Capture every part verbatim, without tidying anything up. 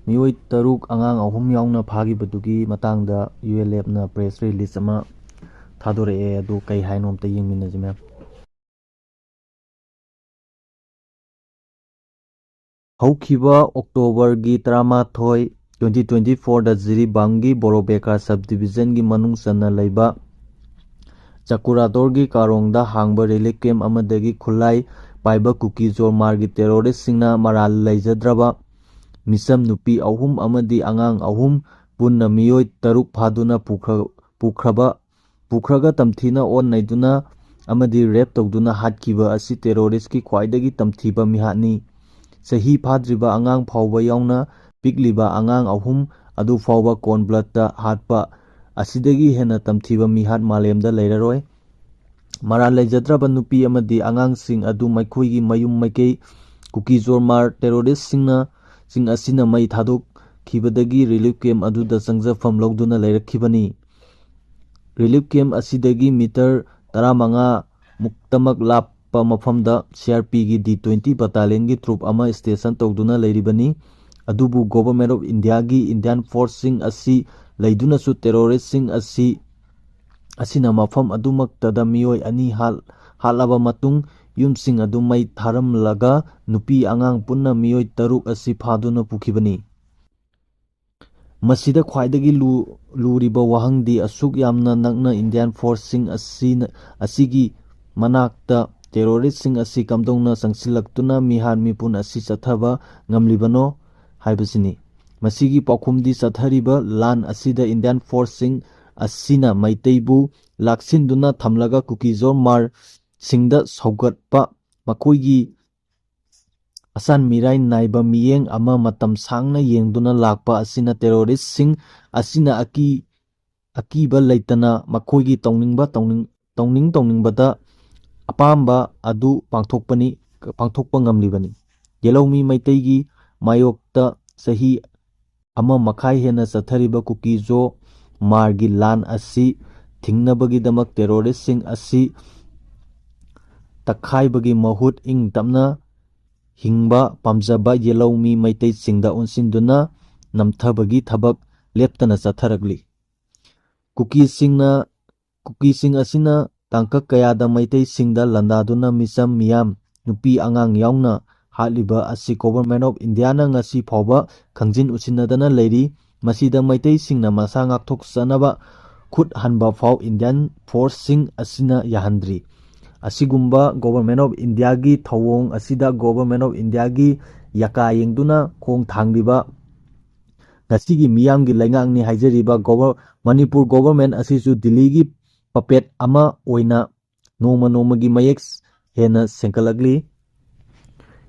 ꯃꯤꯑꯣꯏ ꯇꯔꯨꯛ, ꯑꯉꯥꯡ ꯑꯍꯨꯝ ꯌꯥꯎꯅ ꯐꯥꯈꯤꯕꯗꯨꯒꯤ ꯃꯇꯥꯡꯗ ꯌꯨ ꯑꯦꯜ ꯑꯦꯐꯅ ꯄ꯭ꯔꯦꯁ ꯔꯤꯂꯤꯁ ꯑꯃ ꯊꯥꯗꯣꯔꯛꯑꯦ꯫ ꯑꯗꯨ ꯀꯩ ꯍꯥꯏꯅꯣ ꯑꯝꯇ ꯌꯦꯡꯃꯤꯟꯅꯁꯤ, ꯃꯌꯥꯝ꯫ ꯍꯧꯈꯤꯕ ꯑꯣꯛꯇꯣꯕꯔꯒꯤ ꯇꯔꯥꯃꯥꯊꯣꯏ, ꯇ꯭ꯋꯦꯟꯇꯤ ꯇ꯭ꯋꯦꯟꯇꯤ ꯐꯣꯔꯗ ꯖꯤꯔꯤꯕꯥꯝꯒꯤ ꯕꯣꯔꯣꯕꯦꯀꯥ ꯁꯕ ꯗꯤꯕꯤꯖꯟꯒꯤ ꯃꯅꯨꯡ ꯆꯟꯅ ꯂꯩꯕ ꯆꯀꯨꯔꯥꯗꯣꯔꯒꯤ ꯀꯥꯔꯣꯡꯗ ꯍꯥꯡꯕ ꯔꯤꯂꯤꯐ ꯀꯦꯝꯞ ꯑꯃꯗꯒꯤ ꯈꯨꯠꯂꯥꯏ ꯄꯥꯏꯕ ꯀꯨꯀꯤ ꯖꯣꯔꯃꯥꯔꯒꯤ ꯇꯦꯔꯣꯔꯤꯁꯁꯤꯡꯅ ꯃꯔꯥꯜ ꯂꯩꯖꯗ꯭ꯔꯕ ꯃꯤꯆꯝ ꯅꯨꯄꯤ ꯑꯍꯨꯝ ꯑꯃꯗꯤ ꯑꯉꯥꯡ ꯑꯍꯨꯝ, ꯄꯨꯟꯅ ꯃꯤꯑꯣꯏ ꯇꯔꯨꯛ ꯐꯥꯗꯨꯅ ꯄꯨꯈ꯭ꯔ-, ꯄꯨꯈ꯭ꯔꯕ, ꯄꯨꯈ꯭ꯔꯒ ꯇꯝꯊꯤꯅ ꯑꯣꯠ ꯅꯩꯗꯨꯅ ꯑꯃꯗꯤ ꯔꯦꯞ ꯇꯧꯗꯨꯅ ꯍꯥꯠꯈꯤꯕ ꯑꯁꯤ ꯇꯦꯔꯣꯔꯤꯁꯀꯤ ꯈ꯭ꯋꯥꯏꯗꯒꯤ ꯇꯝꯊꯤꯕ ꯃꯤꯍꯥꯠꯅꯤ꯫ ꯆꯍꯤ ꯐꯥꯗ꯭ꯔꯤꯕ ꯑꯉꯥꯡ ꯐꯥꯎꯕ ꯌꯥꯎꯅ ꯄꯤꯛꯂꯤꯕ ꯑꯉꯥꯡ ꯑꯍꯨꯝ ꯑꯗꯨ ꯐꯥꯎꯕ ꯀꯣꯜ ꯕ꯭ꯂꯠꯇ ꯍꯥꯠꯄ ꯑꯁꯤꯗꯒꯤ ꯍꯦꯟꯅ ꯇꯝꯊꯤꯕ ꯃꯤꯍꯥꯠ ꯃꯥꯂꯦꯝꯗ ꯂꯩꯔꯔꯣꯏ꯫ ꯃꯔꯥꯜ ꯂꯩꯖꯗ꯭ꯔꯕ ꯅꯨꯄꯤ ꯑꯃꯗꯤ ꯑꯉꯥꯡꯁꯤꯡ ꯑꯗꯨ ꯃꯈꯣꯏꯒꯤ ꯃꯌꯨꯝ ꯃꯥꯏꯀꯩ ꯀꯨꯀꯤ ꯖꯣꯔꯃꯥꯔ ꯇꯦꯔꯣꯔꯤꯁꯁꯤꯡꯅ, ꯁꯤꯡ ꯑꯁꯤꯅ ꯃꯩ ꯊꯥꯗꯣꯛꯈꯤꯕꯗꯒꯤ ꯔꯤꯂꯤꯐ ꯀꯦꯝꯞ ꯑꯗꯨꯗ ꯆꯪꯖꯐꯝ ꯂꯧꯗꯨꯅ ꯂꯩꯔꯛꯈꯤꯕꯅꯤ꯫ ꯔꯤꯂꯤꯐ ꯀꯦꯝꯞ ꯑꯁꯤꯗꯒꯤ ꯃꯤꯇꯔ ꯇꯔꯥꯃꯉꯥ ꯃꯨꯛꯇꯃꯛ ꯂꯥꯞꯄ ꯃꯐꯝꯗ ꯁꯤ ꯑꯥꯔ ꯄꯤꯒꯤ ꯗꯤ ꯇ꯭ꯋꯦꯟꯇꯤ ꯕꯇꯥꯂꯤꯌꯟꯒꯤ ꯇ꯭ꯔꯨꯞ ꯑꯃ ꯁ꯭ꯇꯦꯁꯟ ꯇꯧꯗꯨꯅ ꯂꯩꯔꯤꯕꯅꯤ꯫ ꯑꯗꯨꯕꯨ ꯒꯣꯚꯔꯟꯃꯦꯟꯠ ꯑꯣꯐ ꯏꯟꯗꯤꯌꯥꯒꯤ ꯏꯟꯗꯤꯌꯥꯟ ꯐꯣꯔꯁꯁꯤꯡ ꯑꯁꯤ ꯂꯩꯗꯨꯅꯁꯨ ꯇꯦꯔꯣꯔꯤꯁꯁꯤꯡ ꯑꯁꯤ, ꯑꯁꯤꯅ ꯃꯐꯝ ꯑꯗꯨꯃꯛꯇꯗ ꯃꯤꯑꯣꯏ ꯑꯅꯤ ꯍꯥꯠ-, ꯍꯥꯠꯂꯕ ꯃꯇꯨꯡ ꯌꯨꯝꯁꯤꯡ ꯑꯗꯨ ꯃꯩ ꯊꯥꯔꯝꯂꯒ ꯅꯨꯄꯤ ꯑꯉꯥꯡ ꯄꯨꯟꯅ ꯃꯤꯑꯣꯏ ꯇꯔꯨꯛ ꯑꯁꯤ ꯐꯥꯗꯨꯅ ꯄꯨꯈꯤꯕꯅꯤ꯫ ꯃꯁꯤꯗ ꯈ꯭ꯋꯥꯏꯗꯒꯤ ꯂꯨ-, ꯂꯨꯔꯤꯕ ꯋꯥꯍꯪꯗꯤ ꯑꯁꯨꯛ ꯌꯥꯝꯅ ꯅꯛꯅ ꯏꯟꯗꯤꯌꯥꯟ ꯐꯣꯔꯁꯁꯤꯡ ꯑꯁꯤꯅ, ꯑꯁꯤꯒꯤ ꯃꯅꯥꯛꯇ ꯇꯦꯔꯣꯔꯤꯁꯁꯤꯡ ꯑꯁꯤ ꯀꯝꯗꯧꯅ ꯆꯪꯁꯤꯜꯂꯛꯇꯨꯅ ꯃꯤꯍꯥꯠ ꯃꯤꯄꯨꯟ ꯑꯁꯤ ꯆꯠꯊꯕ ꯉꯝꯂꯤꯕꯅꯣ ꯍꯥꯏꯕꯁꯤꯅꯤ꯫ ꯃꯁꯤꯒꯤ ꯄꯥꯎꯈꯨꯝꯗꯤ ꯆꯠꯊꯔꯤꯕ ꯂꯥꯟ ꯑꯁꯤꯗ ꯏꯟꯗꯤꯌꯥꯟ ꯐꯣꯔꯁꯁꯤꯡ ꯑꯁꯤꯅ ꯃꯩꯇꯩꯕꯨ ꯂꯥꯛꯁꯤꯟꯗꯨꯅ ꯊꯝꯂꯒ ꯀꯨꯀꯤꯖꯣ ꯃꯥꯔꯁꯤꯡꯗ ꯁꯧꯒꯠꯄ, ꯃꯈꯣꯏꯒꯤ ꯑꯁꯥꯟ ꯃꯤꯔꯥꯏ ꯅꯥꯏꯕ ꯃꯤꯠꯌꯦꯡ ꯑꯃ ꯃꯇꯝ ꯁꯥꯡꯅ ꯌꯦꯡꯗꯨꯅ ꯂꯥꯛꯄ ꯑꯁꯤꯅ ꯇꯦꯔꯣꯔꯤꯁꯁꯤꯡ ꯑꯁꯤꯅ ꯑꯀꯤ-, ꯑꯀꯤꯕ ꯂꯩꯇꯅ ꯃꯈꯣꯏꯒꯤ ꯇꯧꯅꯤꯡꯕ ꯇꯧꯅꯤꯡ-, ꯇꯧꯅꯤꯡ ꯇꯧꯅꯤꯡꯕꯗ ꯑꯄꯥꯝꯕ ꯑꯗꯨ ꯄꯥꯡꯊꯣꯛꯄꯅꯤ, ꯄꯥꯡꯊꯣꯛꯄ ꯉꯝꯂꯤꯕꯅꯤ꯫ ꯌꯦꯜꯍꯧꯃꯤ ꯃꯩꯇꯩꯒꯤ ꯃꯥꯌꯣꯛꯇ ꯆꯍꯤ ꯑꯃ ꯃꯈꯥꯏ ꯍꯦꯟꯅ ꯆꯠꯊꯔꯤꯕ ꯀꯨꯀꯤꯖꯣ ꯃꯥꯔꯒꯤ ꯂꯥꯟ ꯑꯁꯤ ꯊꯤꯡꯅꯕꯒꯤꯗꯃꯛ ꯇꯦꯔꯣꯔꯤꯁꯁꯤꯡ ꯑꯁꯤ ꯇꯛꯈꯥꯏꯕꯒꯤ ꯃꯍꯨꯠ ꯏꯪ ꯇꯞꯅ ꯍꯤꯡꯕ ꯄꯥꯝꯖꯕ ꯌꯦꯜꯍꯧꯃꯤ ꯃꯩꯇꯩꯁꯤꯡꯗ ꯑꯣꯟꯁꯤꯟꯗꯨꯅ ꯅꯝꯊꯕꯒꯤ ꯊꯕꯛ ꯂꯦꯞꯇꯅ ꯆꯠꯊꯔꯛꯂꯤ꯫ ꯀꯨꯀꯤꯁꯤꯡꯅ, ꯀꯨꯀꯤꯁꯤꯡ ꯑꯁꯤꯅ ꯇꯥꯡꯀꯛ ꯀꯌꯥꯗ ꯃꯩꯇꯩꯁꯤꯡꯗ ꯂꯥꯟꯗꯥꯗꯨꯅ ꯃꯤꯆꯝ ꯃꯤꯌꯥꯝ, ꯅꯨꯄꯤ ꯑꯉꯥꯡ ꯌꯥꯎꯅ ꯍꯥꯠꯂꯤꯕ ꯑꯁꯤ Government of Indiaꯅ ꯉꯁꯤ ꯐꯥꯎꯕ ꯈꯪꯖꯤꯟ ꯎꯁꯤꯟꯅꯗꯅ ꯂꯩꯔꯤ꯫ ꯃꯁꯤꯗ ꯃꯩꯇꯩꯁꯤꯡꯅ ꯃꯁꯥ ꯉꯥꯛꯊꯣꯛꯆꯅꯕ ꯈꯨꯠ ꯍꯟꯕ ꯐꯥꯎ Indian forceꯁꯤꯡ ꯑꯁꯤꯅ ꯌꯥꯍꯟꯗ꯭ꯔꯤ꯫ ꯑꯁꯤꯒꯨꯝꯕ Government of Indiaꯒꯤ ꯊꯧꯑꯣꯡ ꯑꯁꯤꯗ Government of Indiaꯒꯤ ꯌꯥꯀꯥ ꯌꯦꯡꯗꯨꯅ ꯈꯣꯡ ꯊꯥꯡꯂꯤꯕ ꯉꯁꯤꯒꯤ ꯃꯤꯌꯥꯝꯒꯤ ꯂꯩꯉꯥꯛꯅꯤ ꯍꯥꯏꯖꯔꯤꯕ ꯒꯣꯚꯔ-, ꯃꯅꯤꯄꯨꯔ government ꯑꯁꯤꯁꯨ ꯗꯤꯜꯂꯤꯒꯤ puppet ꯑꯃ ꯑꯣꯏꯅ ꯅꯣꯡꯃ ꯅꯣꯡꯃꯒꯤ ꯃꯌꯦꯛ ꯍꯦꯟꯅ ꯁꯦꯡꯒꯠꯂꯛꯂꯤ꯫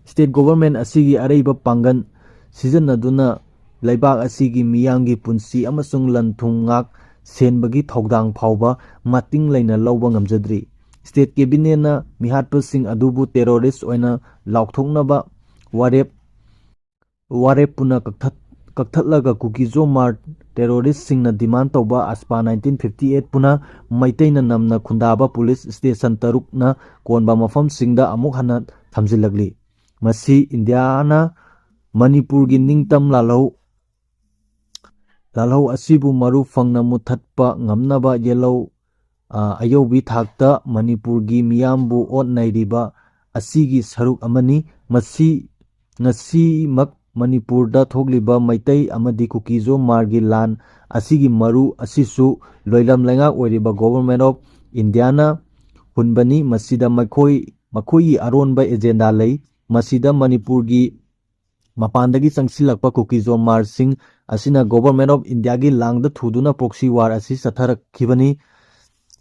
State government ꯑꯁꯤꯒꯤ ꯑꯔꯩꯕ ꯄꯥꯡꯒꯜ ꯁꯤꯖꯤꯟꯅꯗꯨꯅ ꯂꯩꯕꯥꯛ ꯑꯁꯤꯒꯤ ꯃꯤꯌꯥꯝꯒꯤ ꯄꯨꯟꯁꯤ ꯑꯃꯁꯨꯡ ꯂꯟ ꯊꯨꯝ ꯉꯥꯛ ꯁꯦꯟꯕꯒꯤ ꯊꯧꯗꯥꯡ ꯐꯥꯎꯕ ꯃꯇꯤꯡ ꯂꯩꯅ ꯂꯧꯕ ꯉꯝꯖꯗ꯭ꯔꯤ꯫ State cabinetꯅ ꯃꯤꯍꯥꯠꯄꯁꯤꯡ ꯑꯗꯨꯕꯨ terrorist ꯑꯣꯏꯅ ꯂꯥꯎꯊꯣꯛꯅꯕ ꯋꯥꯔꯦꯞ, ꯋꯥꯔꯦꯞ ꯄꯨꯅ ꯀꯛꯊꯠ-, ꯀꯛꯊꯠꯂꯒ ꯀꯨꯀꯤꯖꯣ ꯃꯥꯔ terroristꯁꯤꯡꯅ demand ꯇꯧꯕ AFSPA nineteen fifty eight ꯄꯨꯅ ꯃꯩꯇꯩꯅ ꯅꯝꯅ ꯈꯨꯟꯗꯥꯕ police station ꯇꯔꯨꯛꯅ ꯀꯣꯟꯕ ꯃꯐꯝꯁꯤꯡꯗ ꯑꯃꯨꯛ ꯍꯟꯅ ꯊꯝꯖꯤꯜꯂꯛꯂꯤ꯫ ꯃꯁꯤ ꯏꯟꯗꯤꯌꯥꯅ ꯃꯅꯤꯄꯨꯔꯒꯤ ꯅꯤꯡꯇꯝ ꯂꯥꯜꯍꯧ-, ꯂꯥꯜꯍꯧ ꯑꯁꯤꯕꯨ ꯃꯔꯨ ꯐꯪꯅ ꯃꯨꯠꯊꯠꯄ ꯉꯝꯅꯕ ꯌꯦꯜꯍꯧ, ꯑ, ꯑꯌꯧꯕꯤ ꯊꯥꯛꯇ ꯃꯅꯤꯄꯨꯔꯒꯤ ꯃꯤꯌꯥꯝꯕꯨ ꯑꯣꯠ ꯅꯩꯔꯤꯕ ꯑꯁꯤꯒꯤ ꯁꯔꯨꯛ ꯑꯃꯅꯤ꯫ ꯃꯁꯤ, ꯉꯁꯤꯃꯛ ꯃꯅꯤꯄꯨꯔꯗ ꯊꯣꯛꯂꯤꯕ ꯃꯩꯇꯩ ꯑꯃꯗꯤ ꯀꯨꯀꯤꯖꯣ ꯃꯥꯔꯒꯤ ꯂꯥꯟ ꯑꯁꯤꯒꯤ ꯃꯔꯨ ꯑꯁꯤꯁꯨ ꯂꯣꯏꯂꯝ ꯂꯩꯉꯥꯛ ꯑꯣꯏꯔꯤꯕ Government of Indiaꯅ ꯍꯨꯟꯕꯅꯤ꯫ ꯃꯁꯤꯗ ꯃꯈꯣꯏ, ꯃꯈꯣꯏꯒꯤ ꯑꯔꯣꯟꯕ agenda ꯂꯩ꯫ ꯃꯁꯤꯗ ꯃꯅꯤꯄꯨꯔꯒꯤ ꯃꯄꯥꯟꯗꯒꯤ ꯆꯪꯁꯤꯜꯂꯛꯄ ꯀꯨꯀꯤꯖꯣ ꯃꯥꯔꯁꯤꯡ ꯑꯁꯤꯅ Government of Indiaꯒꯤ ꯂꯥꯡꯗ ꯊꯨꯗꯨꯅ proxy war ꯑꯁꯤ ꯆꯠꯊꯔꯛꯈꯤꯕꯅꯤ꯫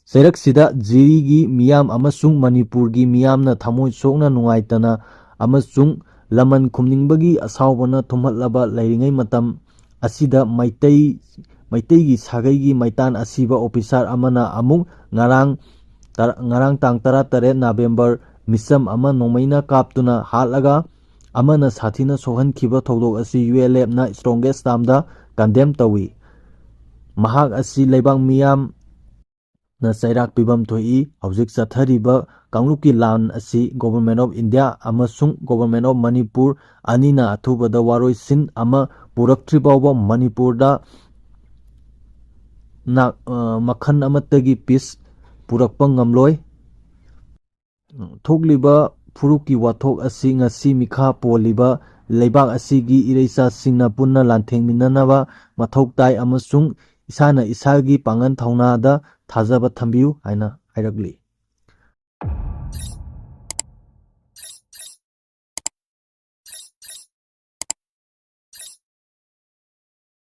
ꯆꯩꯔꯛꯁꯤꯗ ꯖꯤꯔꯤꯒꯤ ꯃꯤꯌꯥꯝ ꯑꯃꯁꯨꯡ ꯃꯅꯤꯄꯨꯔꯒꯤ ꯃꯤꯌꯥꯝꯅ ꯊꯃꯣꯏ ꯁꯣꯛꯅ ꯅꯨꯡꯉꯥꯏꯇꯅ ꯑꯃꯁꯨꯡ ꯂꯃꯟ ꯈꯨꯝꯅꯤꯡꯕꯒꯤ ꯑꯁꯥꯎꯕꯅ ꯊꯨꯝꯍꯠꯂꯕ ꯂꯩꯔꯤꯉꯩ ꯃꯇꯝ ꯑꯁꯤꯗ ꯃꯩꯇꯩ, ꯃꯩꯇꯩꯒꯤ ꯁꯥꯒꯩꯒꯤ ꯃꯩꯇꯥꯟ ꯑꯁꯤꯕ officer ꯑꯃꯅ ꯑꯃꯨꯛ ꯉꯔꯥꯡ ꯇꯔꯥ-, ꯉꯔꯥꯡ ꯇꯥꯡ ꯇꯔꯥꯇꯔꯦꯠ November ꯃꯤꯆꯝ ꯑꯃ ꯅꯣꯡꯃꯩꯅ ꯀꯥꯞꯇꯨꯅ ꯍꯥꯠꯂꯒ ꯑꯃꯅ ꯁꯥꯊꯤꯅ ꯁꯣꯛꯍꯟꯈꯤꯕ ꯊꯧꯗꯣꯛ ꯑꯁꯤ ULFꯅ strongest termꯗ condemn ꯇꯧꯏ꯫ ꯃꯍꯥꯛ ꯑꯁꯤ ꯂꯩꯕꯥꯛ ꯃꯤꯌꯥꯝꯅ ꯆꯩꯔꯥꯛ ꯄꯤꯐꯝ ꯊꯣꯛꯏ꯫ ꯍꯧꯖꯤꯛ ꯆꯠꯊꯔꯤꯕ ꯀꯥꯡꯂꯨꯞꯀꯤ ꯂꯥꯟ ꯑꯁꯤ Government of India ꯑꯃꯁꯨꯡ Government of Manipur ꯑꯅꯤꯅ ꯑꯊꯨꯕꯗ ꯋꯥꯔꯣꯏꯁꯤꯟ ꯑꯃ ꯄꯨꯔꯛꯇ꯭ꯔꯤ ꯐꯥꯎꯕ ꯃꯅꯤꯄꯨꯔꯗ ꯅꯥ-, ꯑ, ꯃꯈꯜ ꯑꯃꯠꯇꯒꯤ peace ꯄꯨꯔꯛꯄ ꯉꯝꯂꯣꯏ꯫ ꯊꯣꯛꯂꯤꯕ ꯐꯨꯔꯨꯞꯀꯤ ꯋꯥꯊꯣꯛ ꯑꯁꯤ ꯉꯁꯤ ꯃꯤꯈꯥ ꯄꯣꯜꯂꯤꯕ ꯂꯩꯕꯥꯛ ꯑꯁꯤꯒꯤ ꯏꯔꯩꯆꯥꯁꯤꯡꯅ ꯄꯨꯟꯅ ꯂꯥꯟꯊꯦꯡꯃꯤꯟꯅꯅꯕ ꯃꯊꯧ ꯇꯥꯏ ꯑꯃꯁꯨꯡ ꯏꯁꯥꯅ ꯏꯁꯥꯒꯤ ꯄꯥꯡꯒꯜ ꯊꯧꯅꯥꯗ ꯊꯥꯖꯕ ꯊꯝꯕꯤꯌꯨ ꯍꯥꯏꯅ ꯍꯥꯏꯔꯛꯂꯤ꯫